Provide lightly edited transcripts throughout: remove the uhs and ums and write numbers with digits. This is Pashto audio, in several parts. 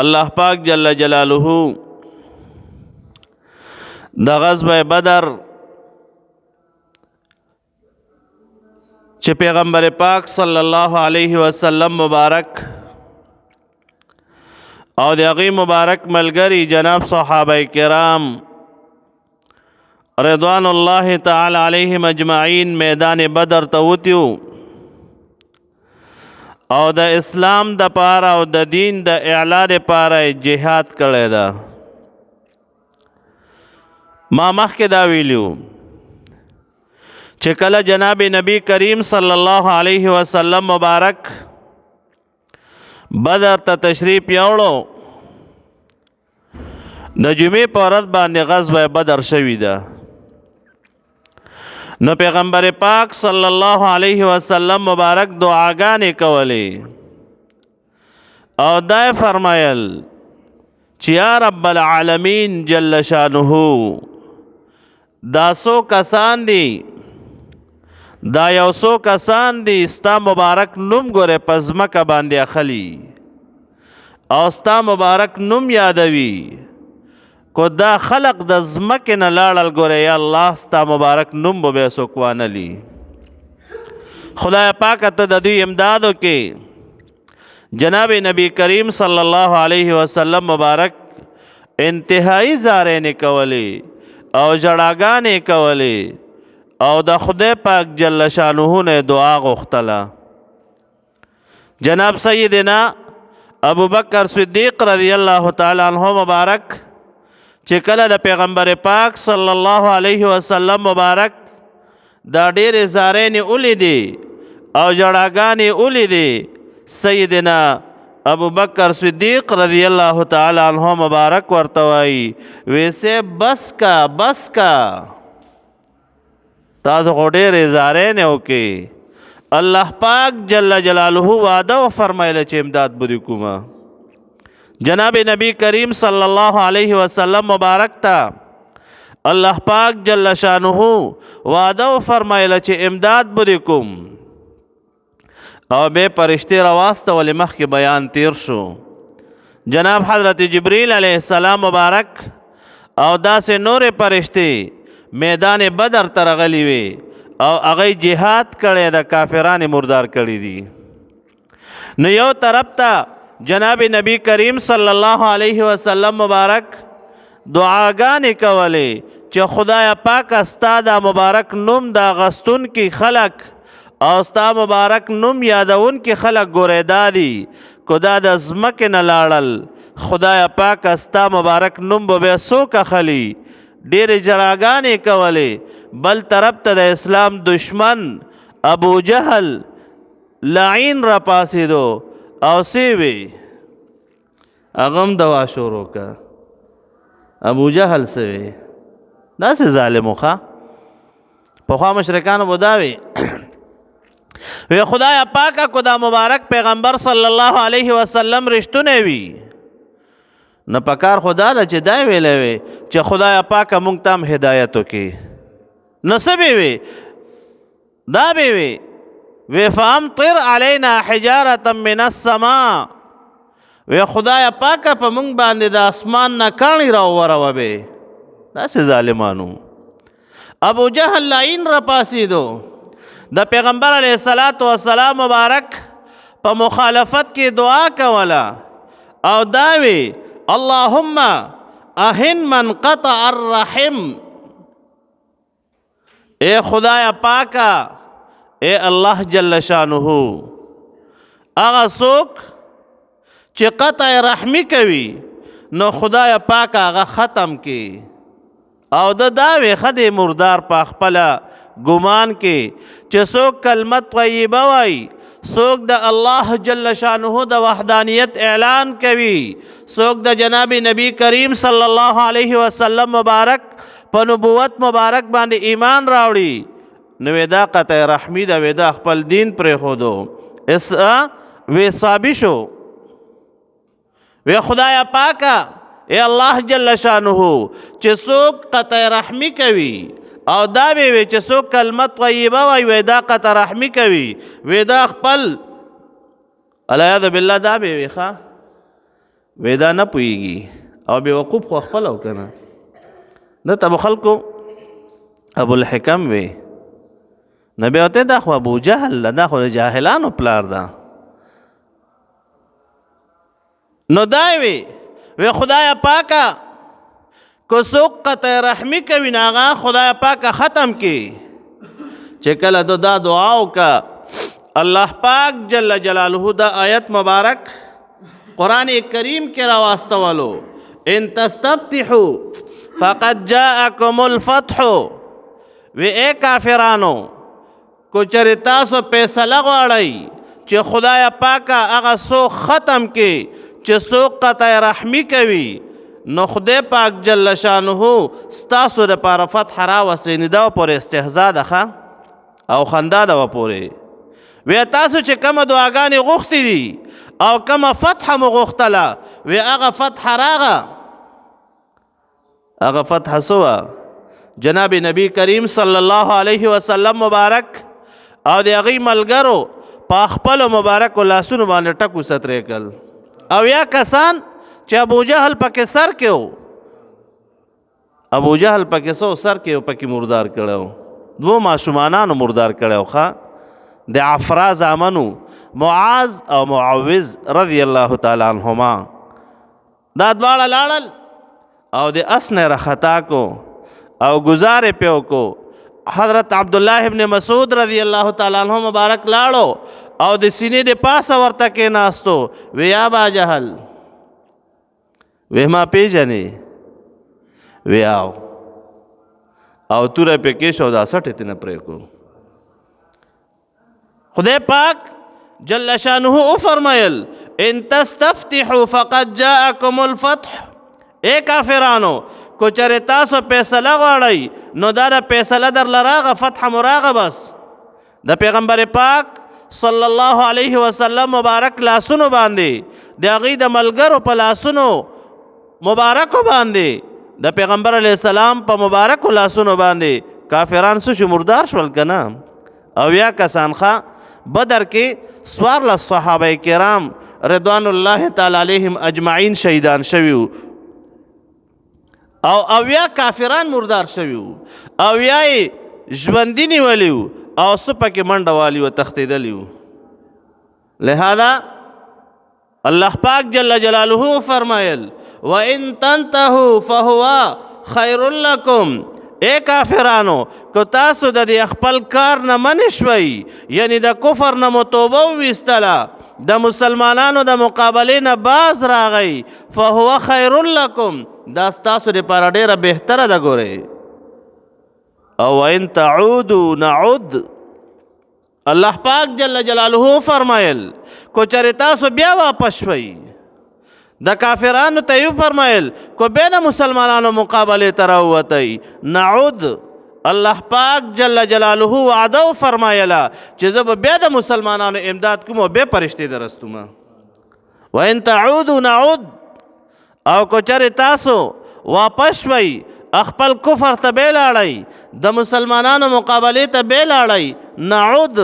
الله پاک جل جلاله د غزوه بدر چې پیغمبر پاک صلی الله علیه وسلم مبارک او د هغې مبارک ملګری جناب صحابه کرام رضوان الله تعالی علیهم اجمعین میدان بدر ته وتیو او د اسلام د پاره او د دین د اعلا د پاره جهاد کړی ده. ما مخکې دا ویلیو چې کله جناب نبی کریم صلی الله علیه وسلم مبارک بدر ته تشریف یوړو، د جمعې په ورځ باندې غزوه بدر شوې ده. نو پیغمبر پاک صلی الله علیه وسلم مبارک دعاګانې کولې او دا فرمایل چې یا رب العالمین جل شانه، دا سو کسان دي، دا یو سو کسان دي، ستا مبارک نوم ګوره په ځمکه باندې اخلي او ستا مبارک نوم یادوي. کو دا خلق د ځمکې نه لاړل ګوره یا الله ستا مبارک نوم به بیا څوک وانه لي. خدای پاکه ته د دوی امداد وکړې. جناب نبی کریم صلی الله علیه وسلم مبارک انتهایی زارې کولې او ژړاګانې کولې او د خدای پاک جل شانه نه دعا غوښتله. جناب سیدنا ابو بکر صدیق رضی الله تعالی عنہ مبارک چې کله د پیغمبر پاک صلی الله علیه وسلم مبارک دا ډېرې زارېنې ولیدې او ژړاګانې ولیدې، سیدنا ابو بکر صدیق رضی الله تعالی عنہ مبارک ورته وایي، ویسې بس کا بس کا، تاسو خو ډېرې زارېنې وکړې، الله پاک جل جلاله وعده وفرمایله چې امداد به دې کومه. جناب نبی کریم صلی الله علیه وسلم مبارک ته الله پاک جل شانه وعده وفرمایله چې امداد به دې کوم، او به پرشتې راواستولې. مخکې بیان تیر شو، جناب حضرت جبریل علیه السلام مبارک او داسې نورې پرشتې میدان بدر ته راغلي وي او هغه جهاد کړی د کافران مردار کړي دي. نو یو طرف ته جناب نبی کریم صلی الله علیه وسلم مبارک دعاګانې کولې چې خدای پاک ستا دا مبارک نوم دا غستون کې خلق او ستا مبارک نوم یادون کې خلق ګورې دا دي، کو دا د ځمکې نه لاړل خدای پاک ستا مبارک نوم به بیا څوک اخلي. ډېرې ژړاګانې کولې. بل طرف ته د اسلام دشمن ابو جهل لعین را پاسېدو او څه وی، هغه هم دوا شروع کړه. ابو جهل څه وی، داسې ظالم و. ښه پخوا مشرکانو به دا وی، وی خدای پاکه کو دا مبارک پیغمبر صلی الله علیه وسلم رښتونی وي، نو پکار خدا له چې دا ویلی وي چې خدای پاکه مونږ ته هم هدایت وکړي. نو څه به وي، دا به وي، وی فامطر علینا حجارة من السماء، وی خدای پاکه په مونږ باندې د اسمان نه کاڼي راووروه به. داسې ظالمانو ابو جهل لعین را پاسېدو، د پیغمبر علیه الصلاة والسلام مبارک په مخالفت کې دعا کوله او دا وی، اللهم اهن من قطع الرحم، اے خدای پاکا، اے الله جل شانه، هغه څوک چې قطع رحمی کوي نو خدای پاک هغه ختم کی. او د دا وی خدای مردار په خپل ګمان کې چې څوک کلمه طیبه وای، څوک د الله جل شانه د وحدانیت اعلان کوي، څوک د جناب نبی کریم صلی الله علیه وسلم مبارک په نبوت مبارک باندې ایمان راوړي، نو دا قطع رحمی دا ودا خپل دین پرې خودو اس وی صابی شو. وی خدای پاکا، اے الله جل شانه، چې څوک قطع رحمی کوي او دا به وی چې څوک کلمه طیبه وای، وی دا قطع رحمی کوي، وی دا خپل الیاذ بالله دا به وی ښا وې دا نه پوهېږي او بې وقوف خو خپله و که نه، ده ته به خلکو ابو الحکم وی. نو بیا ورته دا خو ابو جهل ده، دا خو د جاهلانو پلار ده. نو دا وی، وی خدای پاکه که څوک قطع رحمی کوي نو هغه خدای پاکه ختم کی. چې کله ده دا دعا وکړه، الله پاک جل جلاله دا آیت مبارک قرآن کریم کې راواستولو، ان تستفتحو فقد جاءکم الفتح. وی اے کافرانو، کو چرې تاسو فیصله غواړئ چې خدای پاکه هغه څوک ختم کې چې څوک قطع رحمی کوي، نو خدای پاک جل شانه ستاسو دپاره فتح راوستي. نو دا پورې استهزا ده ښه او خندا ده پورې. وی تاسو چې کومه دعاګانې غوښتې دي او کومه فتح مو غوښتله، وی هغه فتح راغه. هغه فتح څه وه؟ جناب نبی کریم صلی الله علیه وسلم مبارک او د هغوی ملګرو په خپلو مبارکو لاسونو باندې ټکو سترې کړل، او یا کسان چې ابو جهل پکې سر کې و، ابو جهل پکې سو سر کې پکې مردار کړو، دوو ماشومانانو مردار کړو. ښه د عفرا زامنو معاذ او معوذ رضی الله تعالی عنهما، دا دواړه لاړل او د اس نه رخطا کو او گزار پیو کو. حضرت عبد الله ابن مسعود رضی الله تعالی عنہ مبارک لاړو او د سینې د پاسه ورته کې ناستو، وی یا با جهل، وی ما پیژنې؟ وی آو، او توره پې کې شو، دا سټې تنه پرې کو. خدای پاک جل شانه او فرمایل، ان تستفتحوا فقد جاءکم الفتح. اے کافرانو، کو چرې تاسو فیصله غواړئ نو دا د فیصله در لراغه، فتح مو راغه. بس د پیغمبر پاک صلی الله علیه وسلم مبارک لاسونو باندې، د هغوی د ملګرو په لاسونو مبارکو باندې، د پیغمبر علیه السلام په مبارکو لاسونو باندې کافران څه شو؟ مردار شول که نه؟ او یا کسان ښه بدر کې 14 صحابه کرام رضوان الله تعالی علیهم اجمعین شهیدان شوي وو، او اویا کافران مردار شوي وو، او یا یې ژوندي نیولي وو او څه پکې منډه والي وه، تښتېدلي وو. لهذا الله پاک جل جلاله فرمایل، وَإِن تَنْتَهُوا فَهُوَ خَيْرٌ لَكُمْ. اے کافرانو، که تاسو د دې خپل کار نه منې شوئ، یعنی د کفر نه مو توبه وویستله، د مسلمانانو د مقابلې نه باز راغی، فهو خیر لکم، دا ستاسو دپاره ډېره بهتره ده. ګورئ، او وان تعودوا نعود. الله پاک جل جلاله فرمایل، کو چرې تاسو بیا واپس شوئ، د کافرانو ته یې فرمایل، کو بیا د مسلمانانو مقابلې ته راووتئ، نعود، الله پاک جل جلاله وعده وفرمایله چې زه به بیا د مسلمانانو امداد کوم او بیا فرشتې درستوم. وان تعودوا نعود. او کو چرې تاسو واپس شوئ، خپل کفر ته بیا لاړئ، د مسلمانانو مقابلې ته بیا لاړئ، نعود،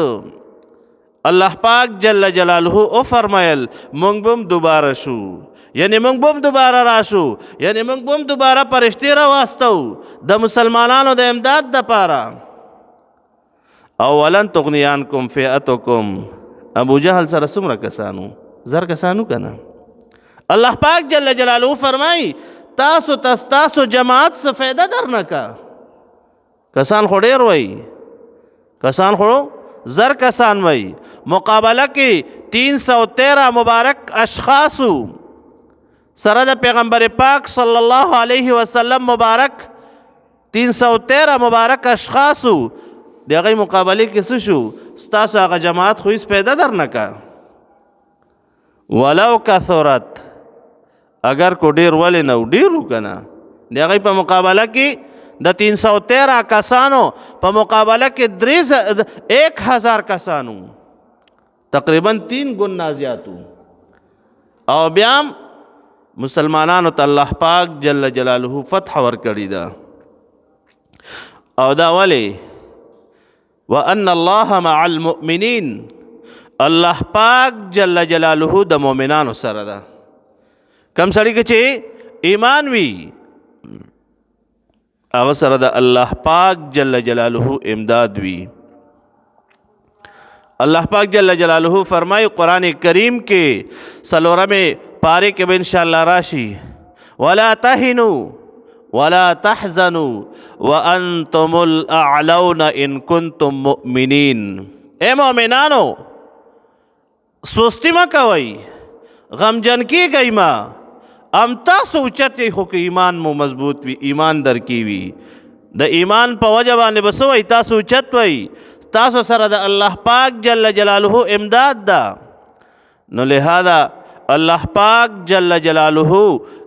الله پاک جل جلاله او فرمایل، مونږ به هم دوباره شو، یعنی مونږ به هم دوباره راشو، یعنی مونږ به هم دوباره فرشتې راواستو د مسلمانانو د امداد دپاره. او ولن تغنی عنکم فئتکم. ابو جهل سره څومره کسانو؟ زر کسانو که نه؟ الله پاک جل جلاله فرمایي، تاسو ته ستاسو جماعت څه فایده درنه که. کسان خو ډېر وایي، کسان خو زر کسان وایي، مقابله کې 313 مبارک اشخاصو سره د پیغمبر پاک صلی الله علیه وسلم مبارک 313 مبارک اشخاصو د هغې مقابلې کې څه شو؟ ستاسو هغه جماعت خو هېڅ پیدا در نه که. ولو کثرت، اگر کو ډېر ولې نه و، ډېر و که نه؟ د هغې په مقابله کې د 313 کسانو په مقابله کې 1000 کسانو، تقریبا 3 ګنا زیات وو. او بیا هم مسلمانانو ته الله پاک جل جلاله فتح ورکړې ده. او دا ولې؟ وان الله مع المؤمنین، الله پاک جل جلاله د مؤمنانو سره ده. کم سړی کې چې ایمان وي، هغه سره د الله پاک جل جلاله امداد وي. الله پاک جل جلاله فرمای قران کریم کې، سلورمه پاره کې به ان شاء الله راشي، ولا تهنوا ولا تحزنوا وانتم الاعلون ان کنتم مؤمنین. اے مؤمنانو، سستی مه کوئ، غمجن کیږئ مه، ام تاسو اوچت یئ، خو که ایمان مو مضبوط وي، ایمان درکې وي، د ایمان په وجه باندې به څه وایي؟ تاسو اوچت وئ، تاسو سره د الله پاک جل جلاله امداد ده. نو لهذا الله پاک جل جلاله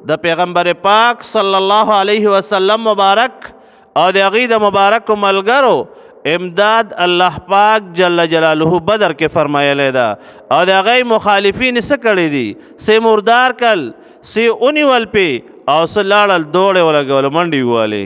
د پیغمبر پاک صلی الله علیه وسلم مبارک او د هغې د مبارکو ملګرو امداد الله پاک جل جلاله بدر کې فرمایلی ده، او د هغې مخالفین څه کړي دي؟ څه مردار کل، څه ونیول پې، او څه لاړل، دوړې ولګول، منډې ووالې.